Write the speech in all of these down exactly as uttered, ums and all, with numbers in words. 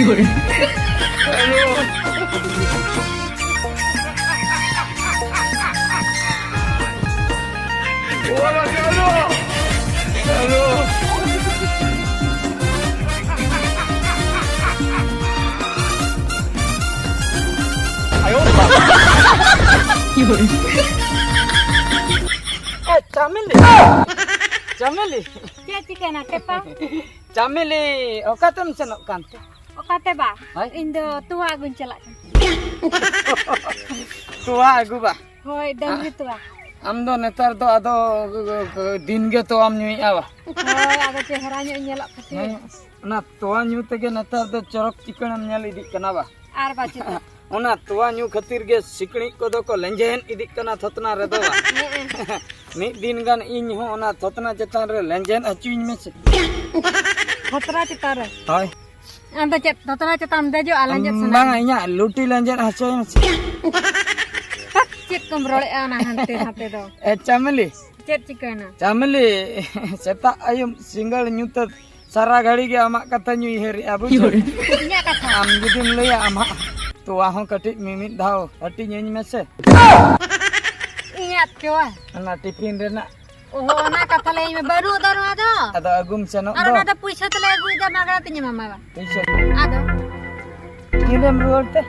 ᱮ, ᱪᱟᱢᱮᱞᱤ᱾ ᱪᱟᱢᱮᱞᱤ᱾ ᱪᱮᱫ ᱪᱤᱠᱟᱹᱭᱮᱱᱟ, ᱴᱮᱯᱟ? ᱪᱟᱢᱮᱞᱤ, ᱚᱠᱟᱛᱮᱢ ᱥᱮᱱᱚᱜ ᱠᱟᱱᱛᱮ? ᱚᱠᱟᱛᱮ ᱵᱟ? ᱦᱳᱭ᱾ ᱤᱧ ᱫᱚ ᱛᱚᱣᱟ ᱟᱹᱜᱩᱧ ᱪᱟᱞᱟᱜ ᱠᱟᱱᱟ᱾ ᱛᱚᱣᱟ ᱟᱹᱜᱩ ᱵᱟ? ᱦᱳᱭ, ᱰᱟᱹᱝᱨᱤ ᱛᱚᱣᱟ᱾ ᱟᱢ ᱫᱚ ᱱᱮᱛᱟᱨ ᱫᱚ ᱟᱫᱚ ᱫᱤᱱ ᱜᱮ ᱛᱚᱣᱟᱢ ᱧᱩᱭᱮᱫᱼᱟ ᱵᱟ? ᱦᱳᱭ, ᱟᱫᱚ ᱪᱮᱦᱨᱟ ᱧᱚᱜ ᱤᱧ ᱧᱮᱞᱚᱜ ᱠᱷᱟᱹᱛᱤᱨ᱾ ᱦᱮᱸ, ᱚᱱᱟ ᱛᱚᱣᱟ ᱧᱩ ᱛᱮᱜᱮ ᱱᱮᱛᱟᱨ ᱫᱚ ᱪᱚᱨᱚᱠ ᱪᱤᱠᱟᱹᱬᱮᱢ ᱧᱮᱞ ᱤᱫᱤᱜ ᱠᱟᱱᱟ ᱵᱟ? ᱟᱨ ᱵᱟᱪᱮ ᱫᱚ᱾ ᱚᱱᱟ ᱛᱚᱣᱟ ᱧᱩ ᱠᱷᱟᱹᱛᱤᱨ ᱜᱮ ᱥᱤᱠᱲᱤᱡ ᱠᱚᱫᱚ ᱠᱚ ᱞᱮᱸᱡᱮᱫ ᱤᱫᱤᱜ ᱠᱟᱱᱟ ᱛᱷᱚᱛᱱᱟ ᱨᱮᱫᱚ ᱵᱟ? ᱦᱮᱸ᱾ ᱢᱤᱫ ᱫᱤᱱ ᱜᱟᱱ ᱤᱧ ᱦᱚᱸ ᱚᱱᱟ ᱛᱷᱚᱛᱱᱟ ᱪᱮᱛᱟᱱ ᱨᱮ ᱞᱮᱸᱡᱮᱫ ᱦᱚᱪᱚᱧ ᱢᱮᱥᱮ᱾ ᱛᱷᱚᱛᱱᱟ ᱪᱮᱛᱟᱱ ᱨᱮ? ᱦᱳᱭ᱾ ᱟᱢ ᱫᱚ ᱪᱮᱫ ᱛᱷᱚᱛᱱᱟ ᱪᱮᱛᱟᱱ ᱫᱮᱡᱚᱜᱼᱟ, ᱞᱮᱸᱡᱮᱫ ᱥᱟᱱᱟ ᱵᱟᱝᱟ, ᱢᱮᱭᱟ? ᱤᱧᱟᱜ ᱞᱩᱴᱤ ᱞᱮᱸᱡᱮᱫ ᱦᱚᱪᱚᱭ ᱢᱮᱥᱮ᱾ ᱪᱮᱫ ᱠᱚᱢ ᱨᱚᱲᱮᱫᱼᱟ ᱚᱱᱟ ᱦᱟᱱᱛᱮ ᱱᱟᱛᱮ ᱫᱚ? ᱮ, ᱪᱟᱢᱮᱞᱤ᱾ ᱪᱮᱫ ᱪᱤᱠᱟᱹᱭᱮᱱᱟ? ᱪᱟᱢᱮᱞᱤ, ᱥᱮᱛᱟᱜ ᱟᱹᱭᱩᱵ ᱥᱤᱸᱜᱟᱹᱲ ᱧᱩᱛᱟᱹᱛ ᱥᱟᱨᱟ ᱜᱷᱟᱹᱲᱤ ᱜᱮ ᱟᱢᱟᱜ ᱠᱟᱛᱷᱟᱧ ᱩᱭᱦᱟᱹᱨᱮᱜᱼᱟ, ᱵᱩᱡᱷᱟᱹᱣ? ᱤᱧᱟᱜ ᱠᱟᱛᱷᱟ? ᱟᱢ ᱡᱩᱫᱤᱢ ᱞᱟᱹᱭᱟ ᱟᱢᱟᱜ ᱛᱚᱣᱟ ᱦᱚᱸ ᱠᱟᱹᱴᱤᱡ ᱢᱤᱢᱤᱫ ᱫᱷᱟᱣ ᱦᱟᱹᱴᱤᱧᱟᱹᱧ ᱢᱮᱥᱮ᱾ ᱤᱧᱟᱜ ᱛᱚᱣᱟ? ᱚᱱᱟ ᱴᱤᱯᱷᱤᱱ ᱨᱮᱱᱟᱜ᱾ ᱚᱦᱚ, ᱚᱱᱟ ᱠᱟᱛᱷᱟ ᱞᱟᱹᱭ ᱢᱮ, ᱵᱟᱹᱱᱩᱜ ᱫᱚ ᱱᱚᱣᱟ ᱫᱚ᱾ ᱟᱫᱚ ᱟᱹᱜᱩᱢ ᱥᱮᱱᱚᱜ ᱟᱨ ᱫᱚ᱾ ᱚᱱᱟ ᱫᱚ ᱯᱩᱭᱥᱟᱹ ᱛᱮᱞᱮ ᱟᱹᱜᱩᱭᱮᱫᱟ, ᱢᱟᱜᱽᱱᱟ ᱛᱮᱧ ᱮᱢᱟᱢᱟ ᱵᱟ᱾ ᱯᱩᱭᱥᱟᱹ? ᱟᱫᱚ? ᱛᱤᱨᱮᱢ ᱨᱩᱣᱟᱹᱲ ᱛᱮ?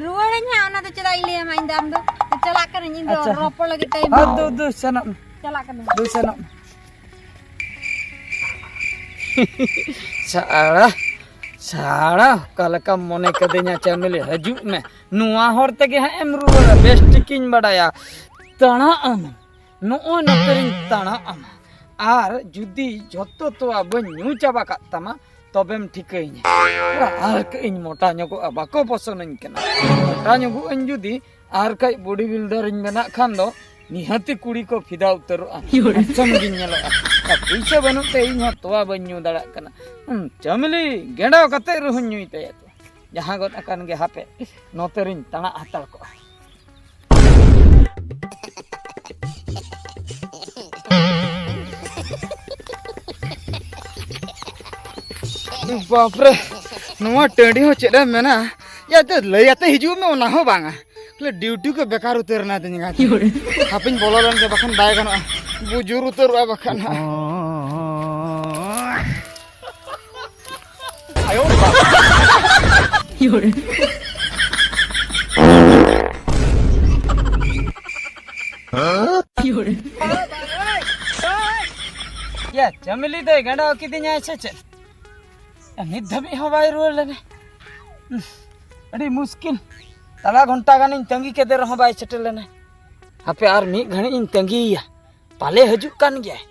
ᱨᱩᱣᱟᱹᱲᱟᱹᱧ ᱦᱟᱸᱜ, ᱚᱱᱟ ᱫᱚ ᱪᱮᱫᱟᱜ ᱤᱧ ᱞᱟᱹᱭᱟᱢᱟ ᱤᱧ ᱫᱚ, ᱟᱢ ᱫᱚ ᱪᱟᱞᱟᱜ ᱠᱟᱹᱱᱟᱹᱧ, ᱤᱧ ᱫᱚ ᱟᱪᱪᱷᱟ᱾ ᱨᱚᱯᱚᱲ ᱞᱟᱹᱜᱤᱫ ᱴᱟᱭᱤᱢ ᱦᱚᱸ ᱵᱟᱹᱱᱩᱜ᱾ ᱫᱩ, ᱫᱩ, ᱥᱮᱱᱚᱜ ᱢᱮ᱾ ᱪᱟᱞᱟᱜ ᱠᱟᱹᱱᱟᱹᱧ᱾ ᱫᱩ, ᱥᱮᱱᱚᱜ ᱢᱮ᱾ ᱥᱟᱲᱟ, ᱥᱟᱲᱟ, ᱚᱠᱟ ᱞᱮᱠᱟᱢ ᱢᱚᱱᱮ ᱠᱟᱹᱫᱤᱧᱟ ᱪᱟᱢᱮᱞᱤ, ᱦᱤᱡᱩᱜ ᱢᱮ᱾ ᱱᱚᱣᱟ ᱦᱚᱨ ᱛᱮᱜᱮ ᱦᱟᱸᱜ ᱮᱢ ᱨᱩᱣᱟᱹᱲᱟ, ᱵᱮᱥ ᱴᱷᱤᱠᱤᱧ ᱵᱟᱰᱟᱭᱟ᱾ ᱛᱟᱲᱟᱜ ᱟᱢ, ᱱᱚᱜᱼᱚᱭ ᱱᱚᱛᱮ ᱨᱤᱧ ᱛᱟᱲᱟᱜ ᱟᱢᱟ᱾ ᱟᱨ ᱡᱩᱫᱤ ᱡᱷᱚᱛᱚ ᱛᱚᱣᱟ ᱵᱟᱹᱧ ᱧᱩ ᱪᱟᱵᱟ ᱠᱟᱜ ᱛᱟᱢᱟ, ᱛᱚᱵᱮᱢ ᱴᱷᱤᱠᱟᱹᱭᱤᱧᱟ᱾ ᱟᱨ ᱠᱟᱹᱡ ᱤᱧ ᱢᱚᱴᱟ ᱧᱚᱜᱚᱜᱼᱟ, ᱵᱟᱠᱚ ᱯᱚᱥᱚᱱᱟᱹᱧ ᱠᱟᱱᱟ᱾ ᱢᱚᱴᱟ ᱧᱚᱜᱚᱜ ᱟᱹᱧ ᱡᱩᱫᱤ, ᱟᱨ ᱠᱟᱹᱡ ᱵᱚᱰᱤ ᱵᱤᱞᱰᱟᱨ ᱤᱧ ᱵᱮᱱᱟᱜ ᱠᱷᱟᱱ ᱫᱚ, ᱱᱤᱦᱟᱹᱛᱤ ᱠᱩᱲᱤ ᱠᱚ ᱯᱷᱤᱫᱟ ᱩᱛᱟᱹᱨᱚᱜᱼᱟ᱾ ᱦᱮᱱᱰᱥᱚᱢ ᱜᱤᱧ ᱧᱮᱞᱚᱜᱼᱟ᱾ ᱟᱨ ᱯᱩᱭᱥᱟᱹ ᱵᱟᱹᱱᱩᱜ ᱛᱮ ᱤᱧ ᱦᱚᱸ ᱛᱚᱣᱟ ᱵᱟᱹᱧ ᱧᱩ ᱫᱟᱲᱮᱭᱟᱜ ᱠᱟᱱᱟ᱾ ᱦᱩᱸ, ᱪᱟᱢᱮᱞᱤ, ᱜᱮᱸᱰᱟᱣ ᱠᱟᱛᱮ ᱨᱮᱦᱚᱸᱧ ᱧᱩᱭ ᱛᱟᱭᱟ ᱛᱚ᱾ ᱡᱟᱦᱟᱸ ᱜᱚᱫ ᱟᱠᱟᱱ ᱜᱮ, ᱦᱟᱯᱮ, ᱱᱚᱛᱮ ᱨᱤᱧ ᱛᱟᱲᱟᱜ ᱦᱟᱛᱟᱲ ᱠᱚᱜᱼᱟ᱾ ᱵᱟᱯᱨᱮ, ᱱᱚᱣᱟ ᱴᱟᱺᱰᱤ ᱦᱚᱸ ᱪᱮᱫ ᱮᱢ ᱢᱮᱱᱟ, ᱭᱟ ᱛᱮ ᱞᱟᱹᱭ ᱟᱛᱮ ᱦᱤᱡᱩᱜ ᱢᱮ, ᱚᱱᱟ ᱦᱚᱸ ᱵᱟᱝᱟ᱾ ᱠᱷᱟᱹᱞᱤ ᱰᱤᱭᱩᱴᱤ ᱠᱚ ᱵᱮᱠᱟᱨ ᱩᱛᱟᱹᱨ ᱮᱱᱟ ᱛᱤᱧ ᱜᱟᱛᱮ᱾ ᱦᱟᱯᱮᱧ ᱵᱚᱞᱚ ᱞᱮᱱ ᱜᱮ, ᱵᱟᱠᱷᱟᱱ ᱵᱟᱭ ᱜᱟᱱᱚᱜᱼᱟ, ᱵᱩᱡᱩᱨ ᱩᱛᱟᱹᱨᱚᱜᱼᱟ ᱵᱟᱠᱷᱟᱱ ᱦᱟᱸᱜ᱾ ᱭᱟ, ᱪᱟᱢᱮᱞᱤ ᱫᱚᱭ ᱜᱟᱸᱰᱟᱣ ᱠᱤᱫᱤᱧᱟᱭ ᱥᱮ ᱪᱮᱫ? ᱱᱤᱛ ᱫᱷᱟᱹᱵᱤᱡ ᱦᱚᱸ ᱵᱟᱭ ᱨᱩᱣᱟᱹᱲ ᱞᱮᱱᱟ᱾ ᱟᱹᱰᱤ ᱢᱩᱥᱠᱤᱞ᱾ ᱛᱟᱞᱟ ᱜᱷᱚᱱᱴᱟ ᱜᱟᱱᱤᱧ ᱛᱟᱺᱜᱤ ᱠᱮᱫᱮ ᱨᱮᱦᱚᱸ ᱵᱟᱭ ᱥᱮᱴᱮᱨ ᱞᱮᱱᱟ᱾ ᱦᱟᱯᱮ ᱟᱨ ᱢᱤᱫ ᱜᱷᱟᱹᱲᱤᱡ ᱤᱧ ᱛᱟᱺᱜᱤᱭᱮᱭᱟ, ᱯᱟᱞᱮ ᱦᱤᱡᱩᱜ ᱠᱟᱱ ᱜᱮᱭᱟᱭ᱾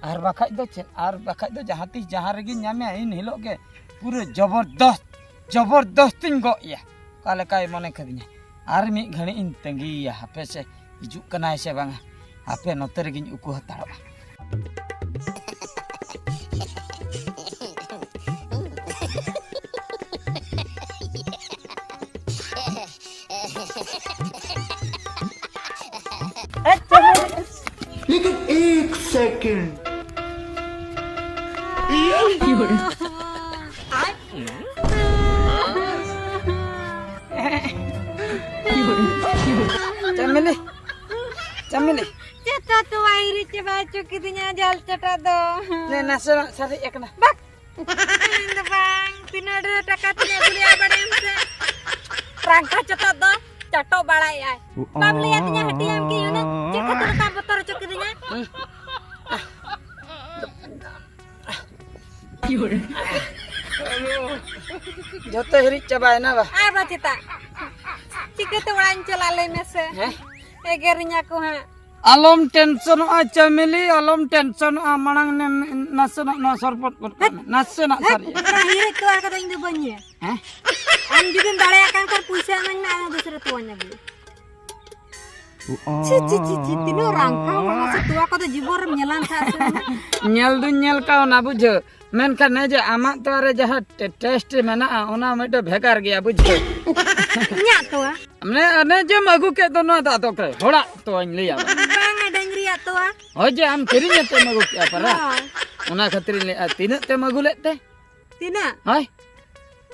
ᱟᱨ ᱵᱟᱠᱷᱟᱡ ᱫᱚ ᱪᱮᱫ, ᱟᱨ ᱵᱟᱠᱷᱟᱡ ᱫᱚ ᱡᱟᱦᱟᱸ ᱛᱤᱥ ᱡᱟᱦᱟᱸ ᱨᱮᱜᱮᱧ ᱧᱟᱢᱮᱭᱟ, ᱤᱱ ᱦᱤᱞᱳᱜ ᱜᱮ ᱯᱩᱨᱟᱹ ᱡᱚᱵᱚᱨᱫᱚᱥᱛ, ᱡᱚᱵᱚᱨᱫᱚᱥᱛᱤᱧ ᱜᱚᱜ ᱮᱭᱟ᱾ ᱚᱠᱟ ᱞᱮᱠᱟᱭ ᱢᱚᱱᱮ ᱠᱟᱫᱤᱧᱟ, ᱟᱨ ᱢᱤᱫ ᱜᱷᱟᱹᱲᱤᱡ ᱤᱧ ᱛᱟᱺᱜᱤᱭᱮᱭᱟ, ᱦᱟᱯᱮ ᱥᱮ ᱦᱤᱡᱩᱜ ᱠᱟᱱᱟᱭ ᱥᱮ ᱵᱟᱝᱟ᱾ ᱦᱟᱯᱮ ᱱᱚᱛᱮ ᱨᱮᱜᱮᱧ ᱩᱠᱩ ᱦᱟᱛᱟᱲᱚᱜᱼᱟ᱾ लेकिन एक सेकंड। ᱪᱟᱢᱮᱞᱤ, ᱪᱟᱢᱮᱞᱤ᱾ ᱪᱮᱫ ᱛᱚᱣᱟ ᱦᱤᱨᱤᱡ ᱪᱟᱵᱟ ᱦᱚᱪᱚ ᱠᱤᱫᱤᱧᱟ ᱡᱟᱞ ᱪᱟᱴᱟ ᱫᱚ᱾ ᱱᱮ, ᱱᱟᱥᱮᱱᱟᱜ ᱥᱟᱨᱮᱡ ᱟᱠᱟᱱᱟ᱾ ᱵᱟᱠ᱾ ᱤᱧ ᱫᱚ ᱵᱟᱝ, ᱛᱤᱱᱟᱹᱜ ᱰᱷᱮᱨ ᱴᱟᱠᱟ ᱛᱤᱧ ᱟᱹᱜᱩ ᱞᱮᱜᱼᱟ ᱵᱟᱲᱟᱭᱟᱢ ᱥᱮ? ᱨᱟᱝᱠᱟ ᱪᱚᱛᱚᱨ ᱫᱚ ᱪᱟᱴᱚᱜ ᱵᱟᱲᱟᱭᱮᱜᱼᱟᱭ᱾ ᱵᱟᱢ ᱞᱟᱹᱭ ᱟᱹᱫᱤᱧᱟ ᱦᱟᱹᱴᱤᱧ ᱟᱢ ᱠᱤ ᱦᱩᱱᱟᱹᱝ? ᱪᱮᱫ ᱠᱷᱟᱹᱛᱤᱨ ᱚᱱᱠᱟᱢ ᱵᱚᱛᱚᱨ ᱦᱚᱪᱚ ᱠᱤᱫᱤᱧᱟ? ᱡᱚᱛᱚ ᱦᱤᱨᱤᱡ ᱪᱟᱵᱟᱭᱮᱱᱟ ᱵᱟ? ᱟᱨ ᱵᱟ ᱪᱮᱛᱟ? ᱪᱤᱠᱟᱹᱛᱮ ᱚᱲᱟᱜ ᱤᱧ ᱪᱟᱞᱟᱜ ᱞᱟᱹᱭ ᱢᱮᱥᱮ? ᱦᱮᱸ? ᱮᱜᱮᱨᱤᱧᱟ ᱠᱚ ᱦᱟᱸᱜ᱾ ᱟᱞᱚᱢ ᱴᱮᱱᱥᱚᱱᱚᱜᱼᱟ ᱪᱟᱢᱮᱞᱤ, ᱟᱞᱚᱢ ᱴᱮᱱᱥᱚᱱᱚᱜᱼᱟ᱾ ᱢᱟᱲᱟᱝ ᱱᱮ-, ᱱᱟᱥᱮᱱᱟᱜ ᱱᱚᱣᱟ ᱥᱚᱨᱵᱚᱛ ᱜᱚᱫ ᱠᱟᱜ ᱢᱮ᱾ ᱱᱟᱥᱮᱱᱟᱜ ᱦᱮᱸ, ᱥᱟᱨᱮᱡ᱾ ᱚᱱᱟ ᱦᱤᱨᱤᱡ ᱛᱚᱣᱟ ᱠᱚᱫᱚ ᱤᱧ ᱫᱚ ᱵᱟᱹᱧ ᱧᱩᱭᱟ᱾ ᱦᱮᱸ? ᱟᱢ ᱡᱩᱫᱤᱢ ᱫᱟᱲᱮᱭᱟᱜ ᱠᱟᱱ ᱠᱷᱟᱱ ᱯᱩᱭᱥᱟᱹ ᱮᱢᱟᱹᱧ ᱢᱮ, ᱟᱨ ᱫᱩᱥᱨᱟᱹ ᱛᱚᱣᱟᱧ ᱟᱹᱜᱩᱭᱟ᱾ ᱪᱷᱤ, ᱪᱷᱤ, ᱪᱷᱤ, ᱪᱷᱤ, ᱛᱤᱱᱟᱹᱜ ᱨᱟᱝᱠᱷᱟ ᱦᱚᱲ ᱢᱟᱥᱮ, ᱛᱚᱣᱟ ᱠᱚᱫᱚ ᱡᱤᱵᱚᱱ ᱨᱮᱢ ᱧᱮᱞᱟᱱ ᱠᱷᱟᱱ ᱥᱮ? ᱧᱮᱞ ᱫᱩᱧ ᱧᱮᱞ ᱠᱟᱣᱱᱟ ᱵᱩᱡᱷᱟᱹᱣ, ᱢᱮᱱᱠᱷᱟᱱ ᱱᱮ ᱡᱮ ᱟᱢᱟᱜ ᱛᱚᱣᱟ ᱨᱮ ᱡᱟᱦᱟᱸ ᱴᱮ-, ᱴᱮᱥᱴ ᱢᱮᱱᱟᱜᱼᱟ, ᱚᱱᱟ ᱢᱤᱫᱴᱮᱱ ᱵᱷᱮᱜᱟᱨ ᱜᱮᱭᱟ ᱵᱩᱡᱷᱟᱹᱣ᱾ ᱤᱧᱟᱹᱜ ᱛᱚᱣᱟ? ᱢᱟᱱᱮ ᱚᱱᱮ ᱡᱮᱢ ᱟᱹᱜᱩ ᱠᱮᱫ ᱫᱚ ᱱᱚᱣᱟ ᱫᱚ ᱟᱫᱚ ᱚᱠᱚᱭ ᱦᱚᱲᱟᱜ ᱛᱚᱣᱟᱧ ᱞᱟᱹᱭᱟ? ᱵᱟᱝᱟ, ᱰᱟᱹᱝᱨᱤᱭᱟᱜ ᱛᱚᱣᱟ᱾ ᱦᱳᱭ ᱡᱮ ᱟᱢ ᱠᱤᱨᱤᱧ ᱠᱟᱛᱮᱢ ᱟᱹᱜᱩ ᱠᱮᱫᱼᱟ ᱯᱟᱨᱟ᱾ ᱦᱳᱭ᱾ ᱚᱱᱟ ᱠᱷᱟᱹᱛᱤᱨᱤᱧ ᱞᱟᱹᱭᱮᱫᱼᱟ, ᱛᱤᱱᱟᱹᱜ ᱛᱮᱢ ᱟᱹᱜᱩ ᱞᱮᱫ ᱛᱮ? ᱛᱤᱱᱟᱹᱜ? ᱦᱳᱭ᱾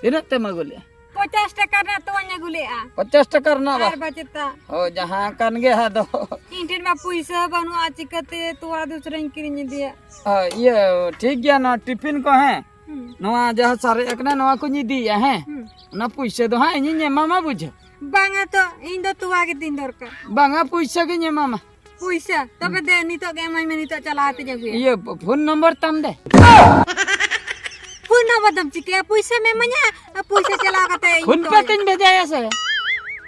ᱛᱤᱱᱟᱹᱜ ᱛᱮᱢ ᱟᱹᱜᱩ ᱞᱮᱜᱼᱟ? ᱯᱚᱪᱟᱥ ᱴᱟᱠᱟ ᱨᱮᱱᱟᱜ ᱛᱚᱣᱟᱧ ᱟᱹᱜᱩ ᱞᱮᱜᱼᱟ᱾ ᱯᱚᱪᱟᱥ ᱴᱟᱠᱟ ᱨᱮᱱᱟᱜ ᱵᱟ? ᱟᱨ ᱵᱟᱪᱮᱛᱟ᱾ ᱦᱳᱭ, ᱡᱟᱦᱟᱸ ᱠᱟᱱ ᱜᱮ ᱟᱫᱚ᱾ ᱤᱧ ᱴᱷᱮᱱ ᱢᱟ ᱯᱩᱭᱥᱟᱹ ᱵᱟᱹᱱᱩᱜᱼᱟ, ᱪᱤᱠᱟᱹᱛᱮ ᱛᱚᱣᱟ ᱫᱩᱥᱨᱟᱧ ᱠᱤᱨᱤᱧ ᱤᱫᱤᱭᱟ? ᱦᱳᱭ, ᱤᱭᱟᱹ, ᱴᱷᱤᱠ ᱜᱮᱭᱟ, ᱱᱚᱣᱟ ᱴᱤᱯᱷᱤᱱ ᱠᱚ, ᱦᱮᱸ? ᱦᱩᱸ᱾ ᱱᱚᱣᱟ ᱡᱟᱦᱟᱸ ᱥᱟᱨᱮᱡ ᱟᱠᱟᱱᱟ, ᱱᱚᱣᱟ ᱠᱚᱧ ᱤᱫᱤᱭᱮᱜᱼᱟ, ᱦᱮᱸ? ᱦᱩᱸ᱾ ᱚᱱᱟ ᱯᱩᱭᱥᱟᱹ ᱫᱚ ᱦᱟᱸᱜ ᱤᱧᱤᱧ ᱮᱢᱟᱢᱟ, ᱵᱩᱡᱷᱟᱹᱣ᱾ ᱵᱟᱝᱟ ᱛᱚ, ᱤᱧ ᱫᱚ ᱛᱚᱣᱟ ᱜᱮ ᱛᱤᱧ ᱫᱚᱨᱠᱟᱨ᱾ ᱵᱟᱝᱟ, ᱯᱩᱭᱥᱟᱹ ᱜᱤᱧ ᱮᱢᱟᱢᱟ᱾ ᱯᱩᱭᱥᱟᱹ? ᱛᱚᱵᱮ ᱫᱮ, ᱱᱤᱛᱚᱜ ᱜᱮ ᱮᱢᱟᱹᱧ ᱢᱮ, ᱱᱤᱛᱚᱜ ᱪᱟᱞᱟᱣ ᱠᱟᱛᱮᱧ ᱟᱹᱜᱩᱭᱟ᱾ ᱤᱭᱟᱹ, ᱯᱷᱳᱱ ᱱᱚᱢᱵᱚᱨ ᱛᱟᱢ ᱫᱮ᱾ ᱯᱷᱳᱱ ᱱᱚᱢᱵᱚᱨ ᱫᱚᱢ ᱪᱤᱠᱟᱹᱭᱟ? ᱯᱩᱭᱥᱟᱹᱢ ᱮᱢᱟᱹᱧᱟ, ᱯᱩᱭᱥᱟᱹ ᱪᱟᱞᱟᱣ ᱠᱟᱛᱮ ᱤᱧ ᱯᱷᱳᱱ ᱯᱮ ᱛᱚ ᱛᱮᱧ ᱵᱷᱮᱡᱟᱭᱟ ᱥᱮ?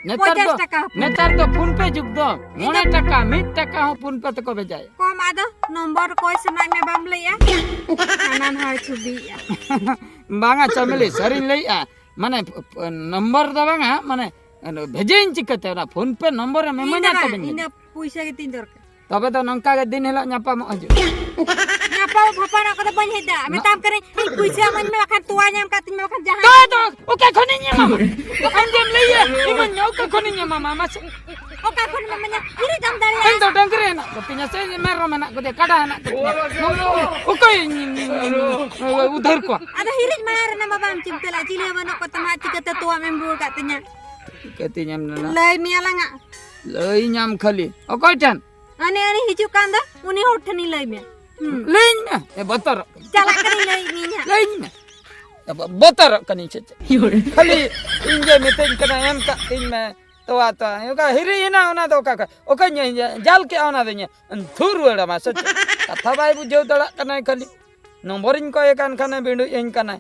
ᱱᱮᱛᱟᱨ ᱯᱚᱧᱪᱟᱥ ᱫᱚ, ᱴᱟᱠᱟ ᱯᱷᱳᱱ᱾ ᱱᱮᱛᱟᱨ ᱫᱚ ᱯᱷᱳᱱ ᱯᱮ ᱡᱩᱜᱽ ᱫᱚ᱾ ᱤᱧ ᱫᱚ ᱢᱚᱬᱮ ᱴᱟᱠᱟ, ᱢᱤᱫ ᱴᱟᱠᱟ ᱦᱚᱸ ᱯᱷᱳᱱ ᱯᱮ ᱛᱮᱠᱚ ᱵᱷᱮᱡᱟᱭᱟ᱾ ᱠᱚᱢ ᱟᱫᱚ, ᱱᱚᱢᱵᱚᱨ ᱠᱚᱭ ᱥᱟᱱᱟᱭᱮᱫ ᱢᱮ ᱵᱟᱢ ᱞᱟᱹᱭᱟ? ᱦᱟᱱᱟ ᱱᱟᱣᱟᱭ ᱪᱷᱚᱵᱤᱭᱮᱫᱼᱟ᱾ ᱵᱟᱝᱟ ᱪᱟᱢᱮᱞᱤ, ᱥᱟᱹᱨᱤᱧ ᱞᱟᱹᱭᱮᱫᱼᱟ᱾ ᱢᱟᱱᱮ, ᱯᱷ-, ᱯᱷ-, ᱱᱚᱢᱵᱚᱨ ᱫᱚ ᱵᱟᱝᱟ, ᱢᱟᱱᱮ, ᱵᱷᱮᱡᱟᱭᱟᱹᱧ ᱪᱤᱠᱟᱹᱛᱮ? ᱚᱱᱟ ᱯᱷᱳᱱ ᱯᱮ ᱱᱚᱢᱵᱚᱨ ᱮᱢ ᱤᱧ ᱫᱚ ᱤᱢᱟᱹᱧᱟ ᱵᱟᱝ, ᱛᱚᱵᱮᱧ ᱤᱧ ᱫᱚ ᱵᱷᱮᱡᱟᱭᱟ᱾ ᱯᱩᱭᱥᱟᱹ ᱜᱮ ᱛᱤᱧ ᱫᱚᱨᱠᱟᱨ᱾ ᱛᱚᱵᱮ ᱫᱚ ᱱᱚᱝᱠᱟ ᱜᱮ ᱫᱤᱱ ᱦᱤᱞᱳᱜ ᱧᱟᱯᱟᱢᱚᱜ ᱦᱤᱡᱩᱜ᱾ ᱧᱟᱯᱟᱢ ᱯᱷᱟᱯᱟᱢᱚᱜ ᱠᱚᱫᱚ ᱵᱟᱹᱧ ᱦᱮᱡ ᱫᱟ᱾ ᱢᱮᱛᱟᱢ ᱠᱟᱹᱱᱟᱹᱧ, ᱤᱧ ᱯᱩᱭᱥᱟᱹ ᱤᱢᱟᱹᱧ ᱢᱮ, ᱵᱟᱠᱷᱟᱱ ᱛᱚᱣᱟ ᱧᱟᱢ ᱠᱟᱛᱤᱧ ᱢᱮ, ᱵᱟᱠᱷᱟᱱ ᱡᱟᱦᱟᱸ ᱛᱚᱣᱟ ᱫᱚ ᱚᱠᱟ ᱠᱷᱚᱱᱤᱧ ᱮᱢᱟᱢᱟ? ᱟᱢ ᱜᱮᱢ ᱞᱟᱹᱭᱟ, ᱤᱢᱟᱹᱧ ᱢᱮ, ᱚᱠᱟ ᱠᱷᱚᱱᱤᱧ ᱮᱢᱟᱢᱟ? ᱢᱟᱥᱮ᱾ ᱚᱠᱟ ᱠᱷᱚᱱ ᱮᱢ ᱤᱢᱟᱹᱧᱟ? ᱠᱤᱨᱤᱧ ᱫᱟᱢ ᱫᱟᱲᱮᱭᱟᱜᱼᱟ᱾ ᱤᱧ ᱫᱚ ᱰᱟᱹᱝᱨᱤ ᱦᱮᱱᱟᱜ ᱠᱚᱛᱤᱧᱟ ᱥᱮ ᱢᱮᱨᱚᱢ ᱦᱮᱱᱟᱜ ᱠᱚᱛᱤᱧᱟ, ᱠᱟᱰᱟ ᱦᱮᱱᱟᱜ ᱠᱚᱛᱤᱧᱟ᱾ ᱚᱠᱚᱭ ᱤᱧ, ᱤᱧ, ᱤᱧ, ᱤᱧ ᱩᱫᱷᱟᱹᱨ ᱠᱚᱣᱟ? ᱟᱫᱚ ᱦᱤᱨᱤᱡ ᱢᱟᱭᱟ ᱨᱮᱱᱟᱜ ᱢᱟ ᱵᱟᱢ ᱪᱤᱱᱛᱟᱹ ᱞᱮᱫ, ᱪᱤᱞᱤ ᱦᱚᱸ ᱵᱟᱹᱱᱩᱜ ᱠᱚ ᱛᱟᱢᱟ, ᱪᱤᱠᱟᱹᱛᱮ ᱛᱚᱣᱟᱢ ᱮᱢ ᱨᱩᱣᱟᱹᱲ ᱠᱟᱫ ᱛᱤᱧᱟ? ᱪᱤᱠᱟᱹᱛᱤᱧ ᱮᱢ ᱞᱮᱱᱟ? ᱞᱟᱹᱭ ᱢᱮᱭᱟ ᱞᱟᱝᱟ᱾ ᱞᱟᱹᱭ ᱧᱟᱢ ᱠᱷᱟᱹᱞᱤ᱾ ᱚᱠᱚᱭ ᱴᱷᱮᱱ? ᱦᱟᱹᱱᱤ, ᱦᱟᱹᱱᱤ ᱦᱤᱡᱩᱜ ᱠᱟᱱ ᱫᱚ, ᱩᱱᱤ ᱦᱚᱲ ᱴᱷᱮᱱᱤᱧ ᱞᱟᱹᱭ ᱢᱮᱭᱟ᱾ ᱦᱩᱸ᱾ ᱞᱟᱹᱭᱟᱹᱧ ᱢᱮ᱾ ᱮ, ᱵᱚᱛᱚᱨᱚᱜ ᱠᱟᱹᱱᱟᱹᱧ᱾ ᱪᱟᱞᱟᱜ ᱠᱟᱹᱱᱟᱹᱧ, ᱞᱟᱹᱭ ᱢᱮᱭᱟ ᱦᱟᱸᱜ᱾ ᱞᱟᱹᱭᱟᱹᱧ ᱢᱮ᱾ ᱮ, ᱵᱚ-, ᱵᱚᱛᱚᱨᱚᱜ ᱠᱟᱹᱱᱟᱹᱧ ᱥᱮ ᱪᱮᱫ? ᱠᱷᱟᱹᱞᱤ ᱤᱧ ᱜᱮ ᱢᱤᱛᱟᱹᱧ ᱠᱟᱱᱟ, "ᱮᱢ ᱠᱟᱜ ᱛᱤᱧ ᱢᱮ ᱛᱚᱣᱟ, ᱛᱚᱣᱟ." ᱚᱱᱠᱟ ᱦᱤᱨᱤᱡ ᱮᱱᱟ ᱚᱱᱟ ᱫᱚ, ᱚᱠᱟ ᱠᱷᱚᱡ? ᱚᱠᱟᱧ ᱡᱟᱞ ᱠᱮᱜᱼᱟ ᱚᱱᱟ ᱫᱚ ᱤᱧ? ᱛᱷᱩ ᱨᱩᱣᱟᱹᱲ ᱟᱢᱟ ᱥᱮ ᱪᱮᱫ? ᱠᱟᱛᱷᱟ ᱵᱟᱭ ᱵᱩᱡᱷᱟᱹᱣ ᱫᱟᱲᱮᱭᱟᱜ ᱠᱟᱱᱟᱭ ᱠᱷᱟᱹᱞᱤ᱾ ᱱᱚᱢᱵᱚᱨᱤᱧ ᱠᱚᱭᱮ ᱠᱟᱱ ᱠᱷᱟᱱᱮ ᱵᱤᱸᱰᱩᱡ ᱟᱹᱧ ᱠᱟᱱᱟᱭ᱾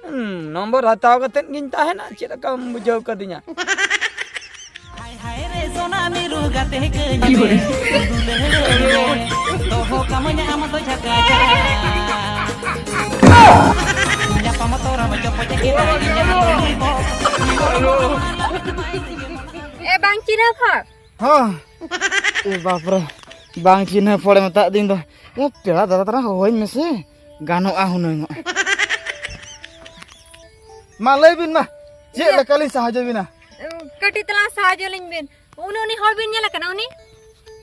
ᱦᱩᱸ, ᱱᱚᱢᱵᱚᱨ ᱦᱟᱛᱟᱣ ᱠᱟᱛᱮᱫ ᱜᱤᱧ ᱛᱟᱦᱮᱱᱟ, ᱪᱮᱫ ᱞᱮᱠᱟᱢ ᱵᱩᱡᱷᱟᱹᱣ ᱠᱟᱫᱤᱧᱟ? ᱦᱟᱭ ᱦᱟᱭ ᱨᱮ ᱥᱚᱱᱟ ᱢᱤᱨᱩ ᱜᱟᱛᱮ ᱠᱟᱹᱧ ᱢᱮ, ᱫᱩᱞᱟᱹᱲ ᱢᱮ, ᱫᱚᱦᱚ ᱠᱟᱢᱟᱹᱧ ᱟᱢ ᱫᱚ ᱡᱷᱟᱠᱟ ᱡᱷᱟᱠᱟ᱾ ᱧᱟᱯᱟᱢ ᱛᱚᱨᱟᱢ ᱪᱚᱯᱚᱡ ᱠᱮᱫᱟ ᱤᱧᱟᱹᱜ ᱞᱩᱜᱤ ᱵᱚ᱾ ᱮ, ᱵᱟᱝ ᱪᱤᱱᱦᱟᱹᱯ ᱦᱚᱲ᱾ ᱦᱚᱸ᱾ ᱮ ᱵᱟᱯᱨᱮ, ᱵᱟᱝ ᱪᱤᱱᱦᱟᱹᱯ ᱦᱚᱲᱮ ᱢᱮᱛᱟᱫᱤᱧ ᱫᱚ᱾ ᱮ, ᱯᱮᱲᱟ ᱫᱟᱫᱟ ᱛᱟᱨᱟ ᱦᱚᱦᱚᱧ ᱢᱮᱥᱮ, ᱜᱟᱱᱚᱜᱼᱟ ᱦᱩᱱᱟᱹᱝ᱾ ᱢᱟ ᱞᱟᱹᱭ ᱵᱤᱱ ᱢᱟ, ᱪᱮᱫ ᱤᱭᱟᱹ᱾ ᱞᱮᱠᱟᱞᱤᱧ ᱥᱟᱦᱟᱡᱽᱡᱚ ᱵᱤᱱᱟ? ᱠᱟᱹᱴᱤᱡ ᱛᱟᱞᱟᱝ ᱥᱟᱦᱟᱡᱽᱡᱚ ᱞᱤᱧ ᱵᱤᱱ᱾ ᱩᱱᱤ, ᱩᱱᱤ ᱦᱚᱲ ᱵᱤᱱ ᱧᱮᱞ ᱟᱠᱟᱱᱟ ᱩᱱᱤ?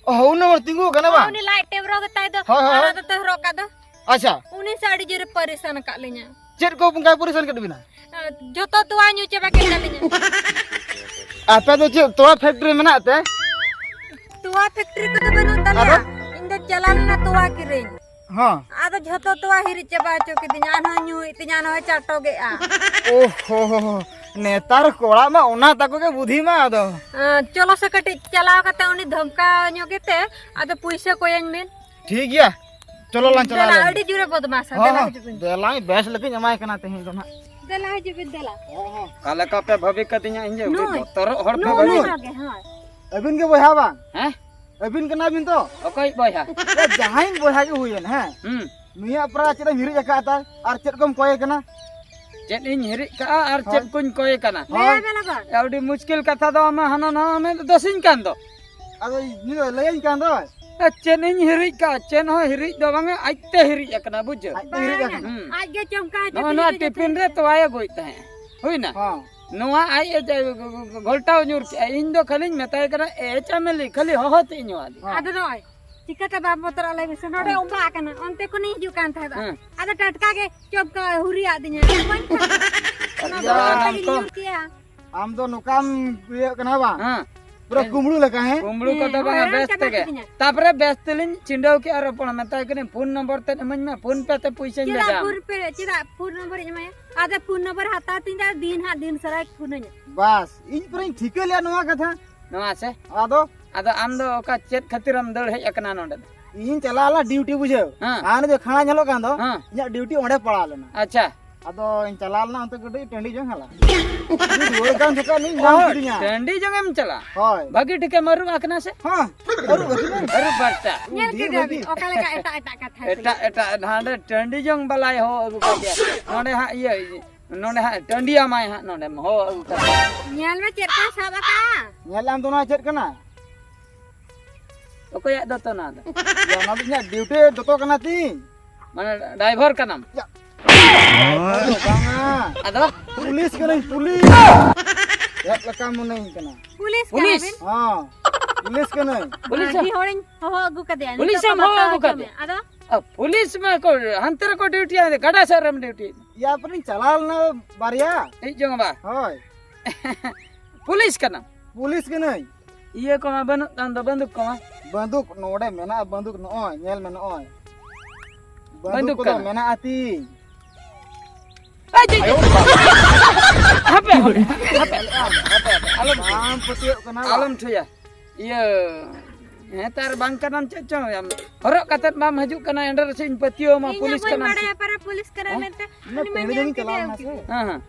ᱚ, ᱩᱱᱤ ᱦᱚᱲ ᱛᱤᱸᱜᱩ ᱟᱠᱟᱱᱟ ᱵᱟᱝ? ᱩᱱᱤ ᱞᱟᱭᱤᱴ ᱴᱮᱵᱽᱨᱚ ᱜᱮ ᱛᱟᱭ ᱫᱚ, ᱦᱳᱭ, ᱦᱳᱭ, ᱟᱨ ᱦᱳᱭ᱾ ᱟᱫᱚ ᱛᱮ ᱦᱚᱨᱚᱜ ᱠᱟᱜ ᱫᱚ᱾ ᱟᱪᱪᱷᱟ᱾ ᱩᱱᱤ ᱥᱮ ᱟᱹᱰᱤ ᱡᱳᱨᱮ ᱯᱟᱨᱤᱥᱟᱱ ᱟᱠᱟᱫ ᱞᱤᱧᱟ᱾ ᱪᱮᱫ ᱠᱚ ᱚᱱᱠᱟᱭ ᱯᱟᱨᱤᱥᱟᱱ ᱠᱮᱫ ᱵᱤᱱᱟ? ᱡᱚᱛᱚ ᱛᱚᱣᱟ ᱧᱩ ᱪᱟᱵᱟ ᱠᱮᱫ ᱛᱟᱹᱞᱤᱧᱟ᱾ ᱟᱯᱮ ᱫᱚ ᱪᱮᱫ ᱛᱚᱣᱟ ᱯᱷᱮᱠᱴᱨᱤ ᱢᱮᱱᱟᱜ ᱛᱮ? ᱛᱚᱣᱟ ᱯᱷᱮᱠᱴᱨᱤ ᱠᱚᱫᱚ ᱵᱟᱹᱱᱩᱜ ᱛᱟᱞᱮᱭᱟ᱾ ᱟᱫᱚ? ᱤᱧ ᱫᱚ ᱪᱟᱞᱟᱣ ᱞᱮᱱᱟ ᱛᱚᱣᱟ ᱠᱤᱨᱤᱧ᱾ ᱦᱚᱸ᱾ ᱟᱫᱚ ᱡᱷᱚᱛᱚ ᱛᱚᱣᱟ ᱦᱤᱨᱤᱡ ᱪᱟᱵᱟ ᱦᱚᱪᱚ ᱠᱤᱫᱤᱧᱟ, ᱟᱨᱦᱚᱸ ᱧᱩᱭᱮᱫ ᱛᱤᱧᱟ, ᱟᱨᱦᱚᱸ ᱪᱟᱴᱚᱜᱮᱜᱼᱟ᱾ ᱳᱦᱳ, ᱱᱮᱛᱟᱨ ᱠᱚᱲᱟ ᱢᱟ ᱚᱱᱟ ᱛᱟᱠᱚ ᱜᱮ ᱵᱩᱫᱷᱤ ᱢᱟ ᱟᱫᱚ᱾ ᱟᱸ, ᱪᱚᱞᱚ ᱥᱮ ᱠᱟᱹᱴᱤᱡ ᱪᱟᱞᱟᱣ ᱠᱟᱛᱮ ᱩᱱᱤ ᱫᱷᱚᱢᱠᱟᱣ ᱧᱚᱜ ᱜᱮᱛᱮ, ᱟᱫᱚ ᱯᱩᱭᱥᱟᱹ ᱠᱚᱭᱟᱧ ᱢᱮ᱾ ᱴᱷᱤᱠ ᱜᱮᱭᱟ, ᱪᱚᱞᱚ ᱞᱟᱝ ᱪᱟᱞᱟᱣ ᱫᱮᱞᱟ, ᱞᱮᱱ ᱟᱹᱰᱤ ᱜᱮ᱾ ᱡᱳᱨᱮ ᱵᱚᱫᱢᱟᱥᱟ, ᱦᱚᱸ, ᱫᱮᱞᱟ ᱦᱚᱸ, ᱦᱤᱡᱩᱜ ᱵᱤᱱ᱾ ᱫᱮᱞᱟ, ᱵᱮᱥ ᱞᱮᱠᱟᱧ ᱮᱢᱟᱭ ᱠᱟᱱᱟ ᱛᱮᱦᱮᱧ ᱫᱚ ᱱᱟᱦᱟᱜ᱾ ᱫᱮᱞᱟ ᱦᱤᱡᱩᱜ ᱵᱤᱱ, ᱫᱮᱞᱟ᱾ ᱦᱚᱸ, ᱦᱚᱸ᱾ ᱚᱠᱟ ᱞᱮᱠᱟ ᱯᱮ ᱵᱷᱟᱹᱵᱤ ᱠᱟᱫᱤᱧᱟ ᱤᱧ ᱜᱮ? ᱩᱱᱤ ᱱᱩᱭ, ᱵᱚᱛᱚᱨᱚᱜ ᱦᱚᱲ ᱯᱮ ᱱᱩᱭ ᱵᱷᱟᱹᱵᱤ᱾ ᱱᱚᱝᱠᱟ ᱜᱮ, ᱦᱳᱭ᱾ ᱟᱹᱵᱤᱱ ᱜᱮ ᱵᱚᱭᱦᱟ ᱵᱟᱝ? ᱦᱮᱸ? ᱟᱹᱵᱤᱱ ᱠᱟᱱᱟ ᱵᱤᱱ ᱛᱚ? ᱚᱠᱚᱭ ᱵᱚᱭᱦᱟ? ᱮ, ᱡᱟᱦᱟᱸᱭ ᱵᱚᱭᱦᱟ ᱜᱮ ᱦᱩᱭᱮᱱ, ᱦᱮᱸ? ᱦᱩᱸ᱾ ᱱᱩᱭᱟᱜ ᱯᱨᱟᱭ ᱪᱮᱫ ᱮᱢ ᱦᱤᱨᱤᱡ ᱟᱠᱟᱫ ᱛᱟᱭ ᱟᱨ ᱪᱮᱫ ᱠᱚᱢ ᱠᱚᱭᱮ ᱠᱟᱱᱟ? ᱪᱮᱫ ᱤᱧ ᱦᱤᱨᱤᱡ ᱠᱟᱜᱼᱟ ᱟᱨ ᱦᱳᱭ᱾ ᱪᱮᱫ ᱠᱚᱧ ᱠᱚᱭᱮ ᱠᱟᱱᱟ? ᱞᱟᱹᱭᱟᱭ ᱦᱳᱭ᱾ ᱢᱮ ᱞᱚᱜᱚᱱ᱾ ᱟᱹᱰᱤ ᱢᱩᱥᱠᱤᱞ ᱠᱟᱛᱷᱟ ᱫᱚ ᱟᱢ ᱦᱟᱱᱟ ᱱᱟᱣᱟ ᱢᱮ ᱫᱚᱥᱤᱧ ᱠᱟᱱ ᱫᱚ᱾ ᱟᱫᱚ ᱱᱩᱭ ᱫᱚ ᱞᱟᱹᱭᱟᱹᱧ ᱠᱟᱱ ᱫᱚᱭ᱾ ᱮ, ᱪᱮᱫ ᱤᱧ ᱦᱤᱨᱤᱡ ᱠᱟᱜᱼᱟ? ᱪᱮᱫ ᱦᱚᱸ ᱦᱤᱨᱤᱡ ᱫᱚ ᱵᱟᱝᱟ, ᱟᱡᱛᱮ ᱦᱤᱨᱤᱡ ᱟᱠᱟᱱᱟ, ᱵᱩᱡᱷᱟᱹᱣ? ᱟᱡᱛᱮ ᱦᱤᱨᱤᱡ ᱵᱟᱝᱟ᱾ ᱟᱠᱟᱱᱟ᱾ ᱦᱩᱸ᱾ ᱟᱡ ᱜᱮ ᱪᱚᱢᱠᱟᱣ ᱦᱚᱪᱚ ᱱᱚᱜᱼᱚ ᱠᱮᱫᱮ ᱱᱚᱣᱟ ᱜᱮ ᱴᱤᱯᱤᱱ ᱡᱚᱛᱚ᱾ ᱨᱮ ᱛᱚᱣᱟᱭ ᱟᱹᱜᱩᱭᱮᱫ ᱛᱟᱦᱮᱸᱫ᱾ ᱦᱩᱭᱱᱟ? ᱦᱚᱸ᱾ ᱱᱚᱣᱟ ᱟᱡ ᱮ ᱡᱮ ᱜᱷᱚᱞᱴᱟᱣ ᱧᱩᱨ ᱠᱮᱜᱼᱟ, ᱤᱧ ᱫᱚ ᱠᱷᱟᱹᱞᱤᱧ ᱢᱮᱛᱟᱭ ᱠᱟᱱᱟ, "ᱮ ᱪᱟᱢᱮᱞᱤ, ᱠᱷᱟᱹᱞᱤ ᱦᱚᱦᱚ ᱛᱮ ᱤᱧ ᱦᱚᱦᱚ ᱟᱫᱮᱭᱟ᱾" ᱦᱚᱸ᱾ ᱟᱫᱚ ᱱᱚᱜᱼᱚᱭ ᱪᱤᱠᱟᱹᱛᱮ ᱵᱟᱢ ᱵᱚᱛᱚᱨᱚᱜᱼᱟ ᱞᱟᱹᱭ ᱢᱮᱥᱮ? ᱱᱚᱰᱮ ᱦᱚᱸ᱾ ᱚᱱᱠᱟ ᱟᱠᱟᱱᱟ, ᱚᱱᱛᱮ ᱠᱷᱚᱱᱤᱧ ᱦᱤᱡᱩᱜ ᱠᱟᱱ ᱛᱟᱦᱮᱸᱫ᱾ ᱦᱮᱸ᱾ ᱟᱫᱚ ᱴᱟᱴᱠᱟ ᱜᱮ ᱪᱚᱯ ᱠᱟ ᱦᱩᱨᱤᱭᱟᱫ ᱫᱤᱧᱟ᱾ ᱚᱱᱟ ᱫᱚ ᱤᱭᱟᱹ, ᱚᱱᱟ ᱛᱮᱜᱮᱧ ᱱᱚᱝᱠᱟ᱾ ᱧᱩᱨ ᱠᱮᱜᱼᱟ᱾ ᱟᱢ ᱫᱚ ᱱᱚᱝᱠᱟᱢ ᱤᱭᱟᱹᱜ ᱠᱟᱱᱟ ᱵᱟᱝ? ᱦᱮᱸ᱾ ᱯᱩᱨᱟᱹ ᱦᱮᱸ᱾ ᱠᱩᱢᱵᱽᱲᱩ ᱞᱮᱠᱟ, ᱦᱮᱸ? ᱠᱩᱢᱵᱽᱲᱩ ᱦᱮᱸ, ᱠᱚᱫᱚ ᱵᱟᱝᱟ, ᱦᱚᱭᱨᱟᱱ ᱵᱮᱥ ᱪᱟᱵᱟ ᱛᱮᱜᱮ᱾ ᱠᱤᱫᱤᱧᱟ᱾ ᱛᱟᱯᱚᱨᱮ ᱵᱮᱥ ᱛᱮᱞᱤᱧ ᱪᱷᱤᱸᱰᱟᱹᱣ ᱠᱮᱜᱼᱟ ᱨᱚᱯᱚᱲ, ᱢᱮᱛᱟᱭ ᱠᱟᱹᱱᱟᱹᱧ, "ᱯᱷᱳᱱ ᱱᱚᱢᱵᱚᱨ ᱛᱮᱫ ᱤᱢᱟᱹᱧ ᱢᱮ, ᱯᱷᱳᱱ ᱯᱮ ᱛᱮ ᱯᱩᱭᱥᱟᱹᱧ ᱪᱮᱫᱟᱜ ᱵᱷᱮᱡᱟᱭᱟ᱾" ᱯᱷᱳᱱ ᱯᱮ, ᱪᱮᱫᱟᱜ ᱯᱷᱳᱱ ᱱᱚᱢᱵᱚᱨ ᱦᱟᱛᱟᱣ ᱛᱤᱧ ᱫᱚ ᱫᱤᱱ ᱦᱟᱸᱜ ᱫᱤᱱ ᱥᱟᱨᱟᱭ ᱯᱷᱳᱱᱟᱹᱧᱟ᱾ ᱵᱟᱥ, ᱤᱧ ᱯᱩᱨᱟᱹᱧ ᱴᱷᱤᱠᱟᱹ ᱞᱮᱫ ᱱᱚᱣᱟ ᱠᱟᱛᱷᱟ᱾ ᱱᱚᱣᱟ ᱥᱮ? ᱟᱫᱚ? ᱟᱫᱚ ᱟᱢ ᱫᱚ ᱚᱠᱟ ᱪᱮᱫ ᱠᱷᱟᱹᱛᱤᱨᱮᱢ ᱫᱟᱹᱲ ᱦᱮᱡ ᱟᱠᱟᱱᱟ ᱱᱚᱰᱮ ᱫᱚ? ᱤᱧ ᱪᱟᱞᱟᱣ ᱞᱮᱱᱟ ᱰᱤᱭᱩᱴᱤ, ᱵᱩᱡᱷᱟᱹᱣ? ᱦᱮᱸ᱾ ᱟᱨ ᱩᱱᱤ ᱡᱮ ᱠᱷᱟᱲᱟ ᱧᱮᱞᱚᱜ ᱠᱟᱱ ᱫᱚ, ᱦᱮᱸ᱾ ᱤᱧᱟᱹᱜ ᱰᱤᱭᱩᱴᱤ ᱚᱸᱰᱮ ᱯᱟᱲᱟᱣ ᱞᱮᱱᱟ᱾ ᱟᱪᱪᱷᱟ᱾ ᱟᱫᱚᱧ ᱪᱟᱞᱟᱣ ᱞᱮᱱᱟ ᱚᱱᱛᱮ ᱠᱟᱹᱴᱤᱡ ᱴᱟᱺᱰᱤ ᱡᱚᱝ ᱦᱟᱞᱟ᱾ ᱨᱩᱣᱟᱹᱲ ᱠᱟᱱ ᱡᱚᱠᱷᱚᱱ ᱤᱧ ᱧᱟᱢ ᱚ, ᱠᱤᱫᱤᱧᱟ᱾ ᱴᱟᱺᱰᱤ ᱡᱚᱝ ᱮᱢ ᱪᱟᱞᱟᱜ? ᱦᱳᱭ᱾ ᱵᱷᱟᱹᱜᱤ ᱴᱷᱤᱠᱮᱢ ᱟᱹᱨᱩᱵ ᱟᱠᱟᱱᱟ ᱥᱮ? ᱦᱮᱸ, ᱟᱹᱨᱩᱵ ᱟᱹᱨᱩᱵ᱾ ᱟᱹᱨᱩᱵ ᱯᱷᱟᱨᱪᱟ᱾ ᱧᱮᱞ ᱟᱹᱰᱤ ᱠᱮᱫᱟ ᱵᱷᱟᱹᱜᱤ᱾ ᱵᱤᱱ, ᱚᱠᱟ ᱞᱮᱠᱟ ᱮᱴᱟᱜ ᱮᱴᱟᱜ ᱠᱟᱛᱷᱟ ᱠᱚ ᱮᱴᱟᱜ ᱞᱟᱹᱭ᱾ ᱮᱴᱟᱜ ᱦᱟᱸᱰᱮ ᱴᱟᱺᱰᱤ ᱡᱚᱝ ᱵᱟᱞᱟᱭ ᱦᱚᱦᱚ ᱟᱹᱜᱩ ᱠᱟᱫᱮᱭᱟ᱾ ᱱᱚᱰᱮ ᱦᱟᱸᱜ ᱤᱭᱟᱹ, ᱱᱚᱰᱮ ᱦᱟᱸᱜ ᱴᱟᱺᱰᱤᱭᱟᱢᱟᱭ ᱦᱟᱸᱜ ᱱᱚᱰᱮᱢ ᱦᱚᱦᱚ ᱟᱹᱜᱩ ᱠᱟᱫᱮᱭᱟ᱾ ᱧᱮᱞ ᱢᱮ ᱪᱮᱫ ᱠᱚᱭ ᱥᱟᱵ ᱟᱠᱟᱫᱼᱟ᱾ ᱧᱮᱞ ᱟᱢ ᱫᱚ ᱱᱚᱣᱟ ᱪᱮᱫ ᱠᱟᱱᱟ? ᱚᱠᱚᱭᱟᱜ ᱫᱚᱛᱚ ᱱᱚᱣᱟ ᱫᱚ? ᱭᱟ, ᱱᱚᱣᱟ ᱫᱚ ᱤᱧᱟᱹᱜ ᱰᱤᱭᱩᱴᱤ ᱫᱚᱛᱚ ᱠᱟᱱᱟ ᱛᱤᱧ᱾ ᱢᱟᱱᱮ ᱰᱟᱭᱵᱷᱟᱨ ᱠᱟᱱᱟᱢ? ᱭᱟ᱾ ᱵᱟᱝᱟ᱾ ᱟᱫᱚ? ᱯᱩᱞᱤᱥ ᱠᱟᱹᱱᱟᱹᱧ, ᱯᱩᱞᱤᱥ᱾ ᱪᱮᱫ ᱞᱮᱠᱟ ᱢᱚᱱᱮᱧ ᱠᱟᱱᱟ? Police police? ᱠᱟᱱᱟ ᱵᱤᱱ? ᱦᱚᱸ, ᱯᱩᱞᱤᱥ ᱠᱟᱹᱱᱟᱹᱧ᱾ ᱯᱩᱞᱤᱥ? ᱢᱟᱹᱡᱷᱤ ᱦᱚᱲᱤᱧ ᱦᱚᱦᱚ ᱟᱹᱜᱩ ᱠᱟᱫᱮᱭᱟ᱾ ᱯᱩᱞᱤᱥ ᱱᱤᱛᱚᱜ ᱮᱢ ᱠᱚ ᱦᱚᱦᱚ ᱵᱟᱛᱟᱣ ᱟᱹᱜᱩ ᱦᱚᱪᱚ ᱠᱟᱫᱮᱭᱟ? ᱢᱮ᱾ ᱟᱫᱚ? ᱯᱩᱞᱤᱥ ᱢᱟ ᱠᱚ ᱦᱟᱱᱛᱮ ᱨᱮᱠᱚ ᱰᱤᱭᱩᱴᱤᱭᱟ, ᱜᱟᱰᱟ ᱥᱮᱫ ᱨᱮᱢ ᱰᱤᱭᱩᱴᱤ᱾ ᱭᱟ, ᱯᱟᱨᱤᱧ ᱪᱟᱞᱟᱣ ᱞᱮᱱᱟ ᱵᱟᱨᱭᱟ᱾ ᱤᱡ ᱡᱚᱝ ᱵᱟ᱾ ᱦᱳᱭ᱾ ᱯᱩᱞᱤᱥ ᱠᱟᱱᱟᱢ? ᱯᱩᱞᱤᱥ ᱠᱟᱹᱱᱟᱹᱧ᱾ ᱤᱭᱟᱹ ᱠᱚᱢᱟ ᱵᱟᱹᱱᱩᱜ ᱛᱟᱢ ᱫᱚ, ᱵᱟᱹᱱᱫᱩᱠ ᱠᱚᱢᱟ? ᱵᱟᱹᱱᱫᱩᱠ ᱱᱚᱰᱮ ᱢᱮᱱᱟᱜᱼᱟ, ᱵᱟᱹᱱᱫᱩᱠ ᱱᱚᱜᱼᱚᱭ, ᱧᱮᱞ ᱢᱮ ᱱᱚᱜᱼᱚᱭ᱾ ᱵᱟᱹᱱᱫᱩᱠ ᱵᱟᱹᱱᱫᱩᱠ ᱠᱚᱫᱚ ᱠᱟᱱᱟ᱾ ᱢᱮᱱᱟᱜᱼᱟ ᱛᱤᱧ᱾ ᱮᱭ, ᱪᱮᱫ, ᱪᱮᱫ? ᱦᱟᱯᱮ, ᱦᱟᱯᱮ, ᱦᱟᱯᱮ, ᱦᱟᱯᱮ, ᱦᱟᱯᱮ, ᱟᱞᱚᱢ ᱵᱟᱢ ᱯᱟᱹᱛᱭᱟᱹᱜ ᱠᱟᱱᱟ ᱵᱟ? ᱟᱞᱚᱢ ᱴᱷᱩᱭᱟ᱾ ᱤᱭᱟᱹ, ᱦᱮᱸ, ᱛᱚ ᱟᱨ ᱵᱟᱝ ᱠᱟᱱᱟᱢ ᱪᱮᱫ ᱪᱚᱝ? ᱟᱢ ᱦᱚᱨᱚᱜ ᱠᱟᱛᱮᱫ ᱵᱟᱢ ᱦᱤᱡᱩᱜ ᱠᱟᱱᱟ, ᱮᱱᱰᱮ ᱨᱮᱥᱮ ᱤᱧ ᱯᱟᱹᱛᱭᱟᱹᱣ ᱟᱢᱟ ᱤᱧ ᱦᱚᱸ ᱯᱩᱞᱤᱥ ᱵᱟᱹᱧ ᱠᱟᱱᱟᱢ ᱵᱟᱲᱟᱭᱟ ᱪᱮᱫ? ᱯᱟᱨᱟ ᱯᱩᱞᱤᱥ ᱠᱟᱱᱟᱭ ᱦᱮᱸ? ᱢᱮᱱᱛᱮ᱾ ᱤᱧ ᱢᱟ ᱩᱱᱤ ᱢᱟ ᱯᱟᱹᱲᱤ ᱧᱟᱢ ᱡᱚᱝᱤᱧ ᱪᱟᱞᱟᱣ ᱠᱮᱫᱮᱭᱟ ᱞᱮᱱᱟ ᱩᱱᱠᱤᱱ᱾ ᱥᱮ᱾ ᱦᱮᱸ, ᱦᱮᱸ᱾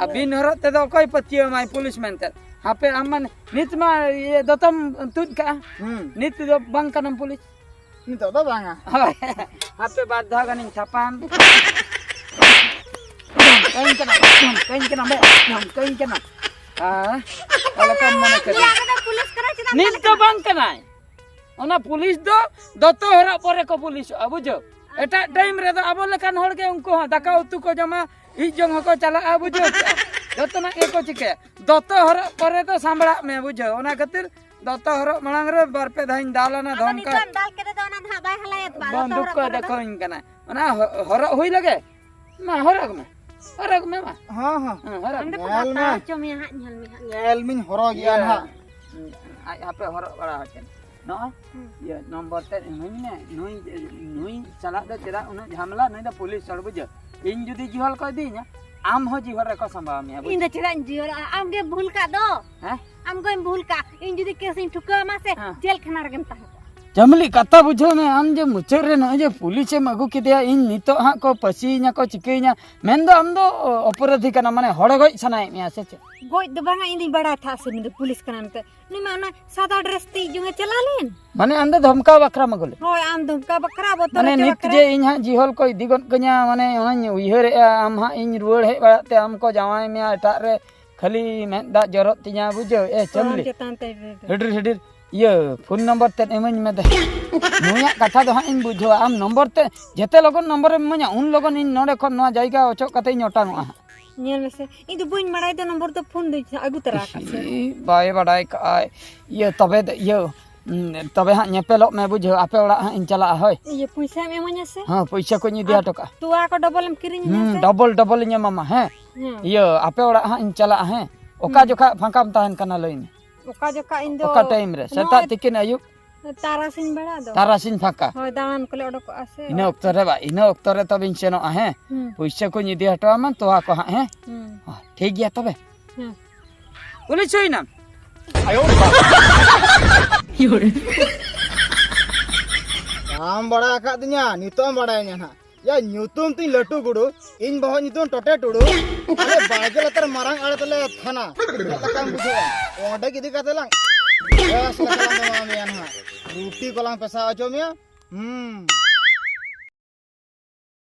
ᱟᱹᱵᱤᱱ ᱦᱚᱨᱚᱜ ᱛᱮᱫᱚ ᱚᱠᱚᱭ ᱯᱟᱹᱛᱭᱟᱹᱣ ᱟᱢᱟᱭ ᱯᱩᱞᱤᱥ ᱢᱮᱱᱛᱮ? ᱦᱟᱯᱮ, ᱟᱢ ᱢᱟ ᱱᱤᱛ ᱢᱟ ᱤᱭᱟᱹ ᱫᱚᱛᱚᱢ ᱛᱩᱫ ᱠᱟᱜᱼᱟ᱾ ᱦᱩᱸ᱾ ᱱᱤᱛ ᱫᱚ ᱵᱟᱝ ᱠᱟᱱᱟᱢ ᱯᱩᱞᱤᱥ᱾ ᱱᱤᱛᱚᱜ ᱫᱚ ᱵᱟᱝᱟ᱾ ᱦᱳᱭ᱾ ᱦᱟᱯᱮ ᱵᱟᱨ ᱫᱷᱟᱣ ᱜᱟᱱᱤᱧ ᱛᱷᱟᱯᱟᱢ᱾ ᱫᱷᱚᱢᱠᱟᱹᱧ ᱠᱟᱱᱟ, ᱫᱷᱚᱢᱠᱟᱹᱧ ᱠᱟᱱᱟ, ᱫᱷᱚᱢᱠᱟᱹᱧ ᱠᱟᱱᱟ᱾ ᱦᱮᱸ? ᱚᱠᱟ ᱞᱮᱠᱟᱢ ᱢᱚᱱᱮ ᱠᱮᱫᱟ? ᱱᱤᱭᱟᱹ ᱨᱮᱫᱚ ᱯᱩᱞᱤᱥ ᱠᱟᱱᱟ, ᱪᱮᱫᱟᱜ ᱱᱤᱛ ᱫᱚ ᱵᱟᱝ ᱠᱟᱱᱟᱭ᱾ ᱚᱱᱟ ᱯᱩᱞᱤᱥ ᱫᱚ ᱫᱚᱛᱚ ᱦᱚᱨᱚᱜ ᱯᱚᱨᱮ ᱠᱚ ᱯᱩᱞᱤᱥᱚᱜᱼᱟ, ᱵᱩᱡᱷᱟᱹᱣ? ᱮᱴᱟᱜ ᱴᱟᱭᱤᱢ ᱨᱮᱫᱚ ᱟᱵᱚ ᱞᱮᱠᱟᱱ ᱦᱚᱲ ᱜᱮ ᱩᱱᱠᱩ ᱦᱚᱸ ᱫᱟᱠᱟ ᱩᱛᱩ ᱠᱚ ᱡᱚᱢᱟ, ᱤᱡ ᱡᱚᱝ ᱦᱚᱸᱠᱚ ᱪᱟᱞᱟᱜᱼᱟ, ᱵᱩᱡᱷᱟᱹᱣ ᱠᱮᱜᱼᱟ? ᱡᱚᱛᱚᱱᱟᱜ ᱜᱮᱠᱚ ᱪᱤᱠᱟᱹᱭᱟ᱾ ᱫᱚᱛᱚ ᱦᱚᱨᱚᱜ ᱯᱚᱨᱮ ᱫᱚ ᱥᱟᱢᱵᱲᱟᱜ ᱢᱮ, ᱵᱩᱡᱷᱟᱹᱣ? ᱚᱱᱟ ᱠᱷᱟᱹᱛᱤᱨ ᱫᱚᱛᱚ ᱦᱚᱨᱚᱜ ᱢᱟᱲᱟᱝ ᱨᱮ ᱵᱟᱨ ᱯᱮ ᱫᱷᱟᱣᱤᱧ ᱫᱟᱞ ᱟᱱᱟ, ᱟᱫᱚ ᱫᱷᱚᱢᱠᱟ᱾ ᱱᱤᱛᱚᱜ ᱮᱢ ᱫᱟᱞ ᱠᱮᱫᱮ ᱫᱚ ᱚᱱᱟ ᱫᱚ ᱦᱟᱸᱜ ᱵᱟᱭ ᱦᱟᱞᱟᱭᱟ ᱛᱚ, ᱟᱫᱚ ᱵᱚᱱᱫᱩᱠ ᱦᱚᱨᱚᱜ ᱠᱚᱭ ᱯᱚᱨᱮ ᱫᱚ᱾ ᱫᱮᱠᱷᱟᱣᱟᱹᱧ ᱠᱟᱱᱟ᱾ ᱚᱱᱟ ᱦᱚ-, ᱦᱚᱨᱚᱜ ᱦᱩᱭ ᱞᱮᱜᱮ᱾ ᱢᱟ, ᱦᱚᱨᱚᱜᱽ ᱢᱮ᱾ ᱦᱚᱨᱚᱜᱽ ᱢᱮ ᱢᱟ᱾ ᱦᱚᱸ, ᱦᱚᱸ᱾ ᱦᱮᱸ, ᱦᱚᱨᱚᱜᱽ ᱟᱢ ᱢᱮ᱾ ᱫᱚ ᱧᱮᱞ ᱯᱟᱛᱟ ᱢᱮ᱾ ᱦᱚᱪᱚ ᱢᱮᱭᱟ ᱦᱟᱸᱜ, ᱧᱮᱞ ᱢᱮ ᱦᱟᱸᱜ᱾ ᱧᱮᱞ ᱢᱮᱧ ᱦᱚᱨᱚᱜᱮᱜᱼᱟ ᱤᱭᱟᱹ, ᱱᱟᱦᱟᱜ᱾ ᱟᱡ ᱦᱟᱯᱮ ᱦᱚᱨᱚᱜ ᱵᱟᱲᱟ ᱦᱚᱪᱚ᱾ ᱱᱚᱜᱼᱚᱭ, ᱦᱩᱸ᱾ ᱤᱭᱟᱹ, ᱱᱚᱢᱵᱚᱨ ᱛᱮᱫ ᱤᱢᱟᱹᱧ ᱢᱮ᱾ ᱱᱩᱭ, ᱱᱩᱭ ᱥᱟᱞᱟᱜ ᱫᱚ ᱪᱮᱫᱟᱜ ᱩᱱᱟᱹᱜ ᱡᱷᱟᱢᱮᱞᱟ? ᱱᱩᱭ ᱫᱚ ᱯᱩᱞᱤᱥ ᱦᱚᱲ, ᱵᱩᱡᱷᱟᱹᱣ᱾ ᱤᱧ ᱡᱩᱫᱤ ᱡᱤᱦᱚᱞ ᱠᱚ ᱤᱫᱤᱭᱤᱧᱟ, ᱟᱢ ᱦᱚᱸ ᱡᱤᱦᱚᱞ ᱨᱮᱠᱚ ᱥᱟᱢᱵᱟᱣ ᱢᱮᱭᱟ, ᱵᱩᱡᱷᱟᱹᱣ᱾ ᱤᱧ ᱫᱚ ᱪᱮᱫᱟᱜ ᱤᱧ ᱡᱤᱦᱚᱞᱚᱜᱼᱟ? ᱟᱢ ᱜᱮᱢ ᱵᱷᱩᱞ ᱠᱟᱜ ᱫᱚ᱾ ᱦᱮᱸ? ᱟᱢ ᱜᱮᱢ ᱵᱷᱩᱞ ᱠᱟᱜ᱾ ᱤᱧ ᱡᱩᱫᱤ ᱠᱮᱥ ᱤᱧ ᱴᱷᱩᱠᱟᱹᱣ ᱟᱢᱟ ᱥᱮ, ᱦᱮᱸ᱾ ᱡᱮᱞ ᱠᱷᱟᱱᱟ ᱨᱮᱜᱮᱢ ᱛᱟᱦᱮᱸ ᱠᱚᱜᱼᱟ᱾ ᱪᱟᱢᱞᱤ, ᱠᱟᱛᱷᱟ ᱵᱩᱡᱷᱟᱹᱣ ᱢᱮ, ᱟᱢ ᱡᱮ ᱢᱩᱪᱟᱹᱫ ᱨᱮ ᱱᱚᱜᱼᱚᱭ ᱡᱮ ᱯᱩᱞᱤᱥᱮᱢ ᱟᱹᱜᱩ ᱠᱮᱫᱮᱭᱟ, ᱤᱧ ᱱᱤᱛᱚᱜ ᱦᱟᱸᱜ ᱠᱚ ᱯᱟᱹᱥᱤᱭᱤᱧᱟ ᱠᱚ, ᱪᱤᱠᱟᱹᱭᱤᱧᱟ, ᱢᱮᱱᱫᱚ ᱟᱢ ᱫᱚ ᱚᱯᱚᱨᱟᱫᱷᱤ ᱠᱟᱱᱟᱢ, ᱢᱟᱱᱮ ᱦᱚᱲ ᱜᱚᱡ ᱥᱟᱱᱟᱭᱮᱫ ᱢᱮᱭᱟ ᱥᱮ ᱪᱮᱫ? ᱜᱚᱡ ᱫᱚ ᱵᱟᱝᱟ, ᱤᱧ ᱫᱚᱧ ᱵᱟᱲᱟᱭ ᱛᱟᱦᱮᱸᱫ ᱥᱮ ᱱᱩᱭ ᱫᱚ ᱯᱩᱞᱤᱥ ᱠᱟᱱᱟᱭ ᱢᱮᱱᱛᱮ᱾ ᱩᱱᱤ ᱢᱟ ᱚᱱᱟ ᱥᱟᱫᱟ ᱰᱨᱮᱥ ᱛᱮ ᱤᱡ ᱡᱚᱝᱮ ᱪᱟᱞᱟᱣ ᱞᱮᱱ᱾ ᱢᱟᱱᱮ ᱟᱢ ᱫᱚ ᱫᱷᱚᱢᱠᱟᱣ ᱵᱟᱠᱷᱨᱟᱢ ᱟᱹᱜᱩ ᱞᱮᱫ? ᱦᱳᱭ, ᱟᱢ ᱫᱷᱚᱢᱠᱟᱣ ᱵᱟᱠᱷᱨᱟ ᱵᱚᱛᱚᱨ ᱢᱟᱱᱮ ᱦᱚᱪᱚ ᱱᱤᱛ ᱵᱟᱠᱷᱨᱟ᱾ ᱡᱮ ᱤᱧ ᱦᱟᱸᱜ ᱡᱤᱦᱚᱞ ᱠᱚ ᱤᱫᱤ ᱜᱚᱫ ᱠᱟᱹᱧᱟ, ᱢᱟᱱᱮ ᱚᱱᱟᱧ ᱩᱭᱦᱟᱹᱨᱮᱜᱼᱟ, ᱟᱢ ᱦᱟᱸᱜ ᱤᱧ ᱨᱩᱣᱟᱹᱲ ᱦᱮᱡ ᱵᱟᱲᱟᱜ ᱛᱮ ᱟᱢ ᱠᱚ ᱡᱟᱶᱟᱭ ᱢᱮᱭᱟ ᱮᱴᱟᱜ ᱨᱮ, ᱠᱷᱟᱹᱞᱤ ᱢᱮᱫ ᱫᱟᱜ ᱡᱚᱨᱚᱜ ᱛᱤᱧᱟ, ᱵᱩᱡᱷᱟᱹᱣ? ᱮ, ᱥᱚᱨᱚᱢ ᱪᱟᱢᱞᱤ᱾ ᱪᱮᱛᱟᱱ ᱛᱮ ᱦᱤᱰᱤᱨ ᱦᱤᱰᱤᱨ᱾ ᱤᱭᱟᱹ, ᱯᱷᱳᱱ ᱱᱚᱢᱵᱚᱨ ᱛᱮᱫ ᱤᱢᱟᱹᱧ ᱢᱮ ᱫᱮ᱾ ᱱᱩᱭᱟᱜ ᱠᱟᱛᱷᱟ ᱫᱚ ᱦᱟᱸᱜ ᱤᱧ ᱵᱩᱡᱷᱟᱹᱣᱟ᱾ ᱟᱢ ᱱᱚᱢᱵᱚᱨ ᱛᱮ ᱡᱮᱛᱮ ᱞᱚᱜᱚᱱ ᱱᱚᱢᱵᱚᱨᱮᱢ ᱤᱢᱟᱹᱧᱟ, ᱩᱱ ᱞᱚᱜᱚᱱ ᱤᱧ ᱱᱚᱰᱮ ᱠᱷᱚᱱ ᱱᱚᱣᱟ ᱡᱟᱭᱜᱟ ᱚᱪᱚᱜ ᱠᱟᱛᱮ ᱤᱧ ᱚᱴᱟᱝᱚᱜᱼᱟ ᱦᱟᱸᱜ᱾ ᱧᱮᱞ ᱢᱮᱥᱮ, ᱤᱧ ᱫᱚ ᱵᱟᱹᱧ ᱵᱟᱲᱟᱭ ᱫᱚ ᱱᱚᱢᱵᱚᱨ ᱫᱚ, ᱯᱷᱳᱱ ᱫᱚᱧ ᱟᱹᱜᱩ ᱛᱚᱨᱟ ᱟᱠᱟᱫ ᱥᱮ᱾ ᱤ, ᱵᱟᱭ ᱵᱟᱰᱟᱭ ᱠᱟᱜᱼᱟᱭ᱾ ᱤᱭᱟᱹ, ᱛᱚᱵᱮ ᱫᱚ, ᱤᱭᱟᱹ, ᱛᱚᱵᱮ ᱦᱟᱸᱜ ᱧᱮᱯᱮᱞᱚᱜ ᱢᱮ, ᱵᱩᱡᱷᱟᱹᱣ? ᱟᱯᱮ ᱚᱲᱟᱜ ᱦᱟᱸᱜ ᱤᱧ ᱪᱟᱞᱟᱜᱼᱟ᱾ ᱦᱳᱭ᱾ ᱤᱭᱟᱹ, ᱯᱚᱭᱥᱟᱢ ᱮᱢᱟᱹᱧᱟ ᱥᱮ? ᱦᱮᱸ, ᱯᱚᱭᱥᱟ ᱠᱚᱧ ᱤᱫᱤ ᱦᱚᱴᱚ ᱠᱟᱜᱼᱟ᱾ ᱛᱚᱣᱟ ᱠᱚ ᱰᱚᱵᱚᱞ ᱮᱢ ᱠᱤᱨᱤᱧ ᱤᱧᱟ ᱥᱮ? ᱰᱚᱵᱚᱞ ᱰᱚᱵᱚᱞ ᱤᱧ ᱮᱢᱟᱢᱟ᱾ ᱦᱮᱸ᱾ ᱦᱮᱸ᱾ ᱤᱭᱟᱹ, ᱟᱯᱮ ᱚᱲᱟᱜ ᱦᱟᱸᱜ ᱤᱧ ᱪᱟᱞᱟᱜᱼᱟ᱾ ᱦᱮᱸ᱾ ᱚᱠᱟ ᱦᱩᱸ᱾ ᱡᱚᱠᱷᱟ ᱯᱷᱟᱸᱠᱟᱢ ᱛᱟᱦᱮᱱ ᱠᱟᱱᱟ, ᱞᱟᱹᱭ ᱢᱮ? ᱚᱠᱟ ᱡᱚᱠᱷᱟ ᱤᱧ ᱫᱚ ᱚᱠᱟ ᱴᱟᱭᱤᱢ ᱨᱮ? ᱥᱮᱛᱟᱜ, ᱱᱚᱜᱼᱚᱭ ᱛᱤᱠᱤᱱ, ᱟᱹᱭᱩᱵ? ᱛᱟᱨᱟᱥᱤᱧ ᱵᱮᱲᱟ ᱫᱚ᱾ ᱛᱟᱨᱟᱥᱤᱧ ᱯᱷᱟᱸᱠᱟ? ᱦᱳᱭ, ᱫᱟᱬᱟᱱ ᱠᱚᱞᱮ ᱚᱰᱚᱠᱚᱜᱼᱟ ᱥᱮ᱾ ᱤᱱᱟᱹ ᱚᱠᱛᱚ ᱨᱮ ᱵᱟ, ᱤᱱᱟᱹ ᱚᱠᱛᱚ ᱨᱮ ᱛᱚᱵᱮᱧ ᱥᱮᱱᱚᱜᱼᱟ᱾ ᱦᱮᱸ᱾ ᱦᱩᱸ᱾ ᱯᱚᱭᱥᱟ ᱠᱚᱧ ᱤᱫᱤ ᱦᱚᱴᱚ ᱟᱢᱟ, ᱛᱚᱣᱟ ᱠᱚ ᱦᱟᱸᱜ᱾ ᱦᱮᱸ᱾ ᱦᱩᱸ᱾ ᱦᱚᱸ, ᱴᱷᱤᱠ ᱜᱮᱭᱟ ᱛᱚᱵᱮ᱾ ᱦᱮᱸ᱾ ᱩᱱᱤ ᱪᱷᱩᱭᱱᱟᱢ᱾ ᱵᱟᱢ ᱵᱟᱲᱟᱭ ᱟᱠᱟᱫ ᱫᱤᱧᱟ, ᱱᱤᱛᱚᱜ ᱮᱢ ᱵᱟᱲᱟᱭᱟ ᱱᱟᱦᱟᱜ᱾ ᱭᱟ, ᱧᱩᱛᱩᱢ ᱛᱤᱧ ᱞᱟᱹᱴᱩ ᱜᱩᱰᱩ, ᱤᱧ ᱵᱚᱦᱚᱜ ᱧᱩᱛᱩᱢ ᱴᱚᱴᱮ ᱴᱩᱰᱩ᱾ ᱟᱞᱮ ᱵᱟᱲᱜᱮ ᱞᱟᱛᱟᱨ ᱢᱟᱨᱟᱝ ᱟᱲᱮ ᱛᱟᱞᱮ ᱛᱷᱟᱱᱟ᱾ ᱪᱮᱫ ᱞᱮᱠᱟᱢ ᱵᱩᱡᱷᱟᱹᱣᱟ? ᱚᱸᱰᱮ ᱜᱮ ᱤᱫᱤ ᱠᱟᱛᱮ ᱞᱟᱝ ᱵᱮᱥ ᱞᱮᱠᱟ ᱞᱟᱝ ᱮᱢᱟ ᱢᱮᱭᱟ ᱱᱟᱦᱟᱜ᱾ ᱨᱩᱴᱤ ᱠᱚᱞᱟᱝ ᱯᱮᱥᱟᱣ ᱦᱚᱪᱚ ᱢᱮᱭᱟ᱾ ᱦᱩᱸ᱾